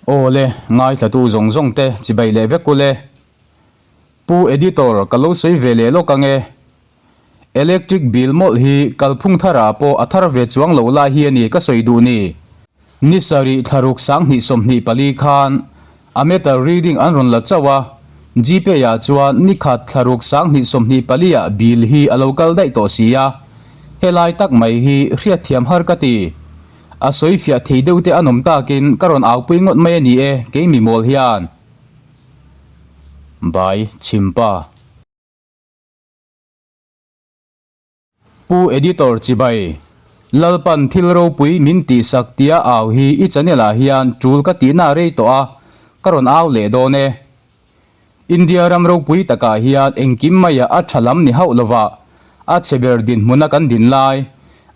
Aw le, ngaithlatu zawng zawng te chibai leh vek ule. Pu Editor ka lo sawi ve leh lawk ange. Electric bill mawlh hi kalphung tharah pawh a thar ve chuang lo lai hi a ni ka sawi duh ni. Ni sarih thlaruk 2024 khan a meter reading an rawn la chauh a, Gpay ah chuan ni khat thlaruk 2024 ah bill hi a lo kal daih tawh si a, helai tak mai hi hriatthiam har ka ti. A sawi fiah thei deuh te an awm takin ka rawn aupui ngawt mai a ni e kei mi mawl hian. Bai Chhimpa. Pu Editor Chibai, Lalpan thil ropui min tihsak tia au hi i channel ah hian tul ka tihna rei tawh a, ka rawn au leh dawn e. India ram ropui takah hian engkim maia a tha lam ni hauh lova a chhe ber dinhmuna kan din lai,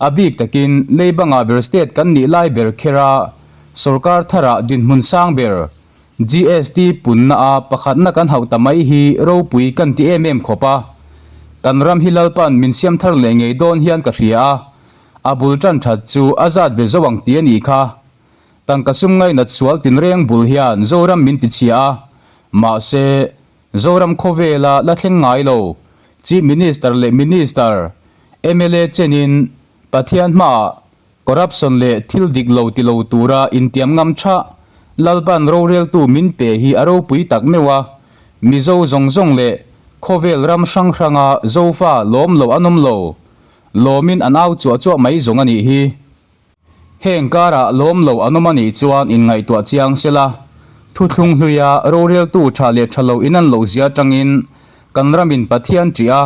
a bik takin Leibanga ber state kan nih lai ber khera sorkar tharah dinhmun sang ber GST punna a pakhatna kan hauh ta mai hi ropui kan ti em em khawp a. Kan ram hi Lalpan min siam thar leh ngei dawn hian ka hria a, a bul tan that chu a zat ve zo ang ti a nih kha. Tangka sum ngainat sual tinreng bul hian Zoram min ti chhia a, mahse, Zoram khawvela la thleng ngai lo, Chief Minister leh Minister, mla chenin Pathian hmaah Corruption leh thil dik lo ti lo tura intiam ngam tha Lalpan roreltu min pe hi a ropui tak meuh a, Mizo zawng zawng leh khawvel ram hrang hranga Zofa lawm lo an awm lo. Lawmin an au chuah chuah mai zawng a nih hi. Heng karah lawm lo an awm a nih chuan inngaihtuah chiang sela, thuthlung hluia roreltu tha leh tha lo in an loh zia atangin kan ramin Pathian ṭih a,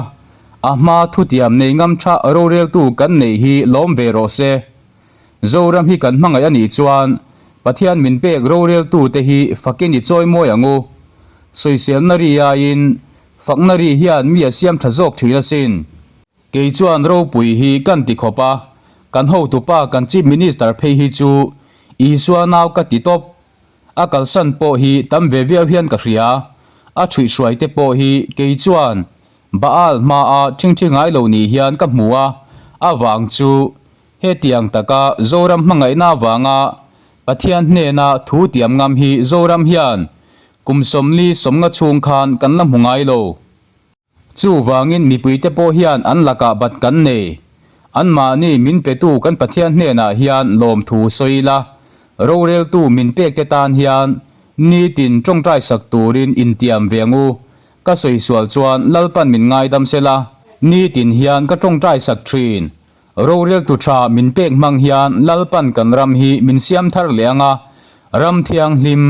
A hma thutiam nei ngam tha roreltu kan neih hi lawm ve rawh se. Zoram hi kan hmangaih a nih chuan Pathian min pek roreltu te hi fakin i chawi mawi ang u. Sawiselna ri aiin fakna ri hian mi a siam tha zawk thin asin. Kei chuan ropui hi kan ti khawp a, kan hotupa kan Chief Minister phei hi chu Isua nau ka ti tawp. A kalsan pawh hi tam ve viau hian ka hria. A chhuihhruai te pawh hi kei chuan Baal hmaa ṭhingṭhi ngai lo ni hian ka hmu a, a vang chu hetiang taka Zoram hmangaihna avanga Pathian hnena thu tiam ngam hi Zoram hian kum 40 50 chhung khan kan la hmu ngai lo. Chuvangin mipuite pawh hian an lakah bat kan nei. Anmahni min petu kan Pathian hnenah hian lawmthu sawi ila, roreltu min pekte tan hian nitin ṭawngṭai sak turin intiam ve ang u. Ka sawi sual chuan Lalpan min ngaidam sela, nitin hian ka tawngtai sak thin. Roreltu tha min pek hmang hian Lalpan kan ram hi min siam thar leh ang a, ram thianghlim,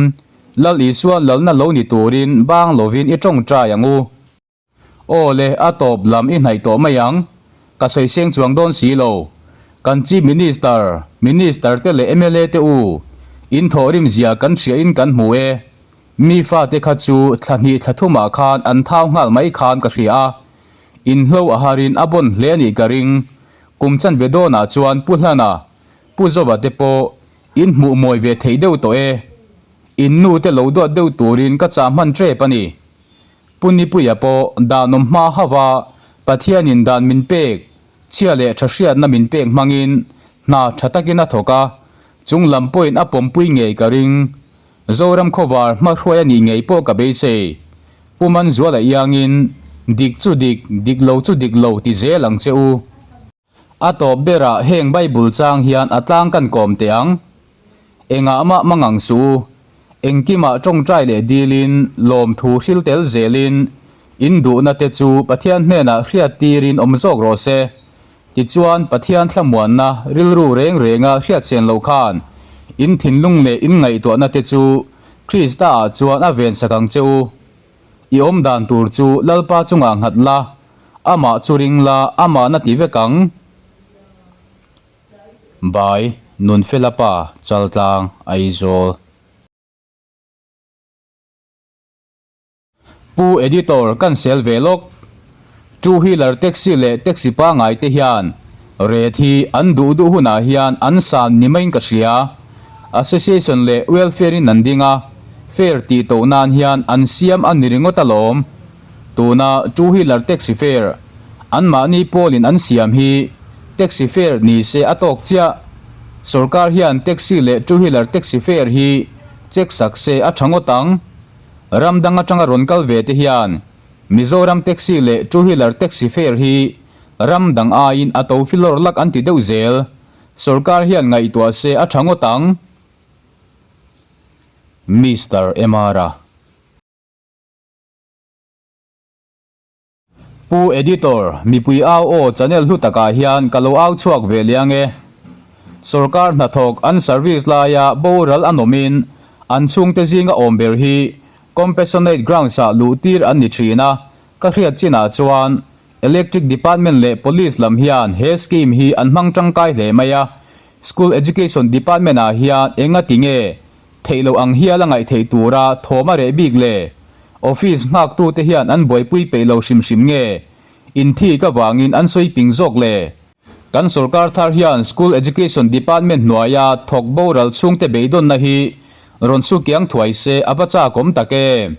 Lal Isua lalna lo ni turin bang lovin i tawngtai ang u. Aw le, a tawp lam i hnaih tawh mai ang. Ka sawi seng chuang dawn si lo. Kan Chief Minister, Minister te leh mla te u, in thawhrim zia kan hria in kan hmu e. Mi fate kha chu thla hnih thla thumah khan an thau nghal mai khan ka hria a, inhlo a harin a bawn hle a nih ka ring. Kum chanve dawnah chuan Pu Hlana, Pu Zova te pawh in hmuh mawi ve theih deuh tawh e. In nu te lo duat deuh turin ka chah hman tep a ni. Pu Nipuia pawh danawm hma hauh a, Pathianin dan min pek, chhia leh tha hriatna min pek hmangin hna tha takin a thawk a, chung lam pawhin a pawmpui ngei ka ring. Zoram khawvar hmahruai a nih ngei pawh ka beisei. Pu Manzuala iangin, Dik chu dik, dik lo chu dik lo ti zel ang che u. A tawp berah heng Bible chang hian a tlang kan kawm teh ang. Engah mah mangang suh u. Engkimah tawngtai leh dilin, lawmthu hril tel zelin, in duhna te chu Pathian hnenah hriat tirin awm zawk rawh se. Tichuan, Pathian thlamuanna rilru reng renga hriatsen lo khan in thinlung leh in ngaihtuahna te chu Krista-ah chuan a vensak ang che u. I awm dan tur chu Lalpa chungah nghat la, amah chu ring la, amah na ti vek ang. Bai, Nunfela pa, Chaltlang, Aizawl. Pu Editor kan sel ve lawk. Two wheeler taxi leh taxi pangai te hian rate hi an duh duh hunah hian an san ni maiin ka hria. Association leh welfare in an ding a, fare tih toh nan hian an siam a ni ringawt alawm. Tuna two wheeler taxi fare anmahni pawlin an siam hi taxi fare ni se a tawk chiah. Sorkar hian taxi leh two wheeler taxi fare hi. Check sak se a tha ngawt ang. Ram dang atanga rawn kal ve te hian Mizoram taxi leh two wheeler taxi fare hi ram dang aiin a to filawr lak an ti deuh zel. Sorkar hian ngaihtuah se a tha ngawt ang. Mister MR-a. Pu Editor, mipui au aw channel hlu takah hian ka lo au chhuak ve liang e. Sorkar hnathawk an service laia boral an awmin an chhungte zinga awm ber hi compassionate grounds ah luh tir an ni thin a, ka hriat chinah chuan Electric Department leh Police lam hian he scheme hi an hmang tangkai hle mai a, School Education Department ah hian enga ti nge Theih loh ang hial a ngaih theih tura thawm a reh bik le? Office nghaktute hian an buaipui peih lo hrim hrim nge? Inthik avangin an sawi ping zawk le? Kan sorkar thar hian School Education Department hnuaia thawk boral chhungte beidawnna hi rawn su kiang thuai se a va chakawm tak em?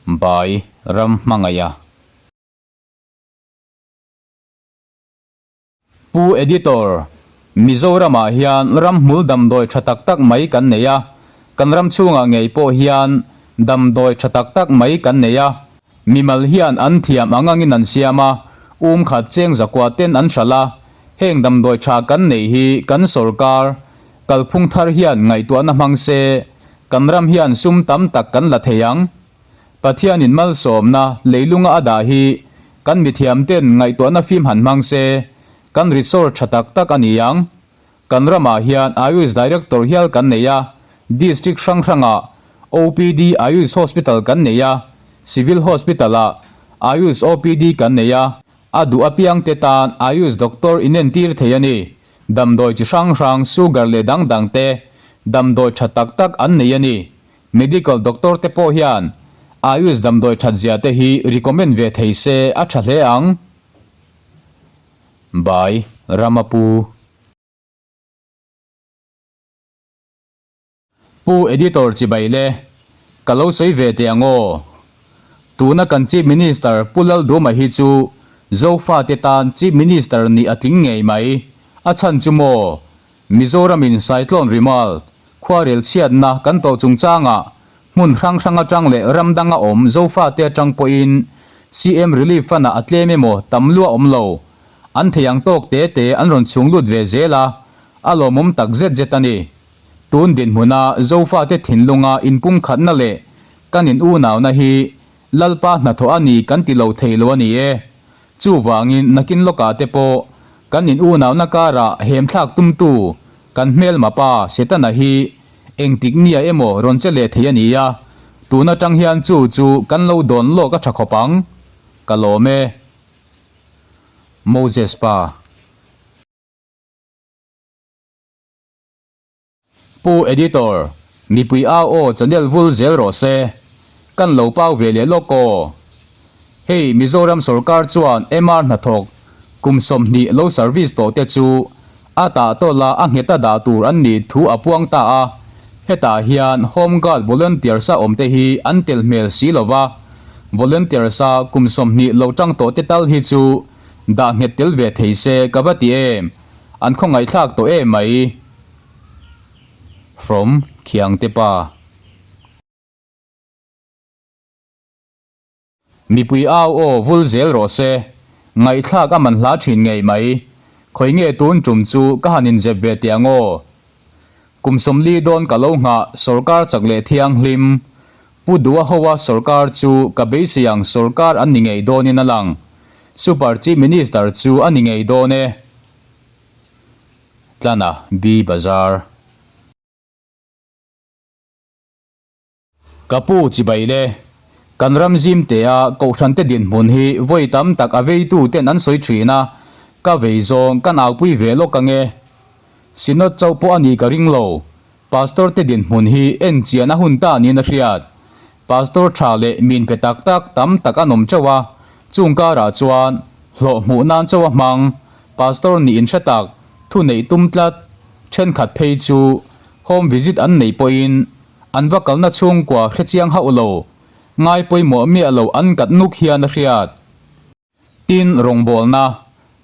Bai ram hmangaih a. Pu Editor, Mizoramah hian ramhmul damdawi tha tak tak mai kan nei a, kan ram chhungah ngei pawh hian damdawi tha tak tak mai kan nei a. Mimal hian an thiam ang angin an siam a, um khat cheng zakua ten an hralh a, heng damdawi tha kan neih hi kan sorkar kalphung thar hian ngaihtuahna hmang se, kan ram hian sum tam tak kan la thei ang. Pathianin malsawmna leilunga a dah hi kan mithiamten ngaihtuahna fim han hmang se, kan resort tha tak tak a ni ang. Kan ramah hian Ayush Director hial kan nei a, District hrang hrangah OPD Ayush Hospital kan nei a, Civil Hospital-ah Ayush OPD kan nei a, a duh apiangte tan Ayush Doctor inentir thei a ni. Damdawi chi hrang hrang, sugar leh dang dangte damdawi tha tak tak an nei a ni. Medical doctor te pawh hian Ayush damdawi that zia te hi recommend ve thei se a tha hle ang. By Ramapu. Pu Editor chibai le, ka lo sawi ve teh ang aw. Tuna kan Chief Minister Pu Lalduma hi chu Zofate tan Chief Minister nih a tling ngei mai. A chhan chu maw? Mizoramin Cyclone Rimal, khuarel chhiatna kan tawh chungchangah hmun hrang hrang atang leh ram danga awm Zofate atang pawhin CM Relief Fund-ah a tlem emaw tam lua awm lo. An thei ang tawk te te an rawn chhung lut ve zel a, a lawmawm tak zet zet a ni. Tun dinhmuna Zofate thinlunga inpumkhatna leh kan in unauna hi Lalpa hnathawh a ni kan ti lo thei lo a ni e. Chuvangin nakin lawkah te pawh kan in unauna karah hemthlak tumtu kan hmelma pa Setana hi engtik nia emaw rawn che leh thei a ni a, tun atang hian chu chu kan lo dawn lawk a tha khawp ang. Ka lawm e. Moses pa. Pu Editor, mipui au aw channel vul zel rawh se. Kan lo pau ve leh lawk aw. Hei Mizoram sorkar chuan MR hnathawk kum 20 lo service tawh te chu a tah tawlh a a nghet a dah tur an nih thu a puang ta a. Hetah hian Home Guard volunteers a awm te hi an tel hmel si lo va. Volunteers a kum 20 lo tang tawh te tal hi chu dah nghet tel ve thei se ka va ti em. An khawngaihthlak tawh em mai. From Khiangte pa. Mipui au aw vul zel rawh se. Ngaihthlak a man hla thin ngei mai. Khawi nge tun tum chu ka han inzep ve teh ang aw. Kum 40 dawn ka lo nghah sawrkar chak leh thianghlim. Pu Duha hoa sawrkar chu ka beisei ang sawrkar an ni ngei dawnin a lang. Super Chief Minister chu a ni ngei dawn e. Tlana B Bazar. Ka pu chibai le, kan ram zim te a kohhran te dinhmun hi vawi tam tak a veitu ten an sawi thin a, ka vei zawng kan aupui ve lawk ange. Synod chauh pawh a nih ka ring lo, Pastor te dinhmun hi en chian a hun ta niin a hriat. Pastor tha leh min pe tak tak tam tak an awm teuh a, chung karah chuan hlawh hmuh nan chauh a hmang. Pastor nih in hre tak, thu neih tum tlat, thenkhat phei chu home visit an neih pawhin an va kalna chhungkua hre chiang hauh lo, ngai pawimawh miah lo an kat nuk hian a hriat. Tin, rawngbawlna,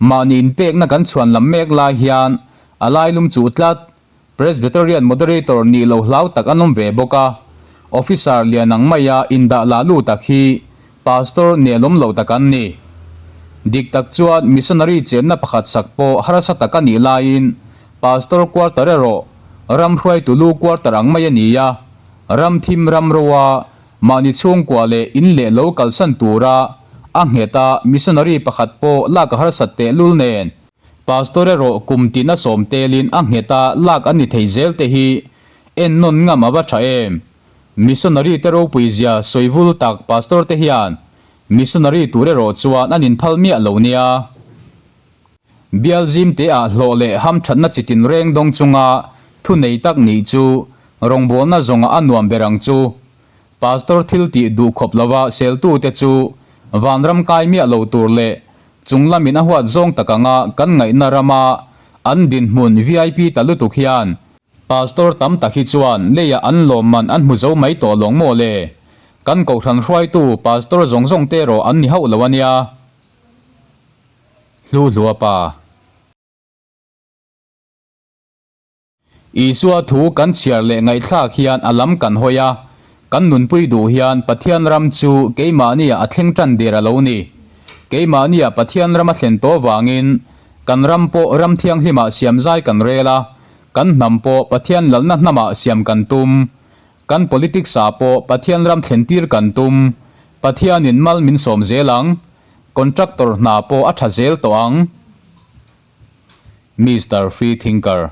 mahni inpekna kan chhuan lam mek lai hian a lailum chuh tlat. Presbyterian Moderator nih lo hlau tak an awm ve bawk a, Officer lian ang maia indah lah lu tak hi Pastor nelawm lo tak an ni. Dik tak chuan Missionary chenna pakhat sak pawh harsa tak a nih laiin Pastor quarter erawh ram hruaitu lu quarter ang mai a ni a, ram thim ram roa mahni chhungkua leh in leh lo kalsan tura a nghet a Missionary pakhat pawh lak a harsat tehlul nen Pastor erawh kum tin a sawm telin a nghet a lak an ni thei zel te hi ennawn ngam a va tha em? Missionary te ropui zia sawi vul tak pastor te hian missionary tur erawh chuan an inphal miah lo nia. Bial zim te ah hlawh leh hamthatna chi tin reng dawng chunga thu nei tak nih chu rawngbawlna zawngah a nuam ber ang chu. Pastor thil tih duh khawp lova seltute chu vanram kai miah lo tur leh Chung lamin a huat zawng tak anga kan ngaihna rama an dinhmun vip ta lutuk hian Pastor tam tak hi chuan leiah an lawmman an hmu zo mai tawh lawng maw le? Kan kohhran hruaitu Pastor zawng zawng te erawh an ni hauh lo a nia. Hlu hlua pa. Isua thu kan chhiar leh ngaihthlak hian a lam kan hawi a, kan nunpui duh hian Pathian ram chu keimahniah a thleng tan der a lo ni. Keimahniah Pathian ram a thlen tawh vangin kan ram pawh ram thianghlimah siam zai kan rel a, kan hnam pawh Pathian lalna hnamah siam kan tum. Kan politics ah pawh Pathian ram thlen tir kan tum. Pathianin mal min sawm zel ang. Contractor hna pawh a tha zel tawh ang. Mister Free Thinker.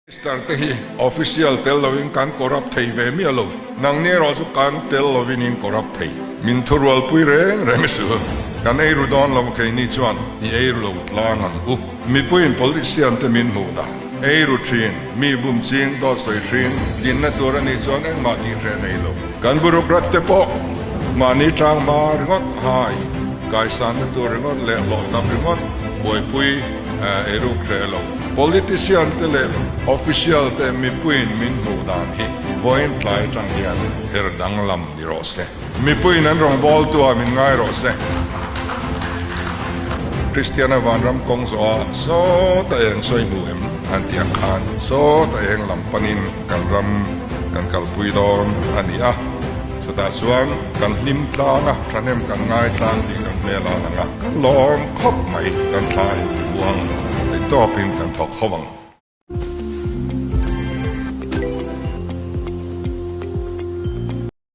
Minister te hi official tel lovin kan corrupt thei ve miah lo. Nangni erawh chu kan tel lovin in corrupt thei. Min thurualpui reng reng suh. Kan eiru dawn lo keini chuan i eiru lo tlang ang u. Mipuiin politician te min hmuh dan. Eiru thin, mi bum ching, dawt sawi hring, tlinna tur a nih chuan engmah tih hreh nei lo. Kan bureaucrat te pawh mahni tang hma ringawt hai, kaisanna tur ringawt leh hlawh tam ringawt buaipui eiruk hreh lo. Politician te leh official te mipuiin min hmuh dan hi vawiin tlai atang hian her danglam ni rawh se. Mipuiin an rawngbawltu ah min ngai rawh se. Kristiana vanram kawng zawh ah sawta eng sawi hmu em an tih ang khan sawta eng lam panin kan ram kan kalpui dawn a ni a. Chutah chuan kan hlim tlang a, thahnem kan ngai tlang tih kan hmel a lang a, kan lawm khawp mai, kan thla intibuang thei tawpin kan thawk ho ang.